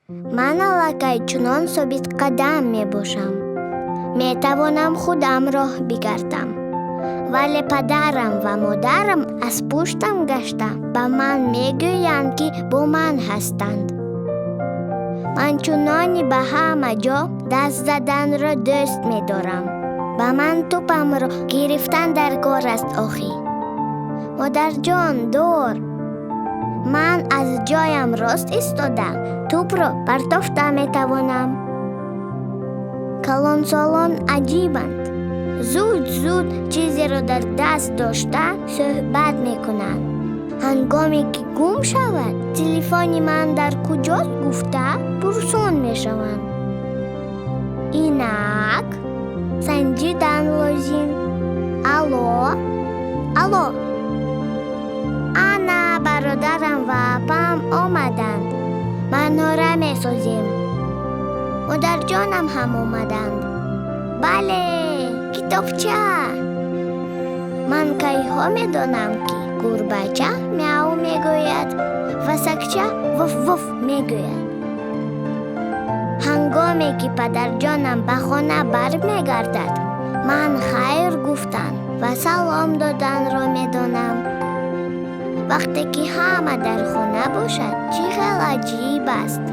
Ман аллакай чунон собитқадам мебошам. Метавонам худам роҳ бигардам. Вале падарам ва модарам аз пуштам гашта ба ман мегӯянд, ки бо ман ҳастанд. Ман чунони ба ҳама ҷо даст заданро дӯст медорам. Ба ман тӯпамро гирифтан дар кор аст охӣ. Модарҷон, дор. Ман аз ҷоям рост истода тӯпро партофта метавонам. Калонсолон аҷибанд. Зуд зуд чизеро дар даст дошта суҳбат мекунанд. Ҳангоме ки гум шавад, телефони ман дар куҷост гуфта пурсон мешаванд. Инак санҷидан лозим. Алло, алло. Ана бародарам ва апам омаданд. Манора месозем. Модарҷонам ҳам омаданд. Бале, китобча. Ман кайҳо медонам, ки гурбача мяу мегӯяд ва сагча вуф-вуф мегӯяд. Ҳангоме ки падарҷонам ба хона бармегардад, ман хайр гуфтан ва салом доданро медонам. Вақте ки ҳама дар хона бошад, чӣ хел аҷиб аст.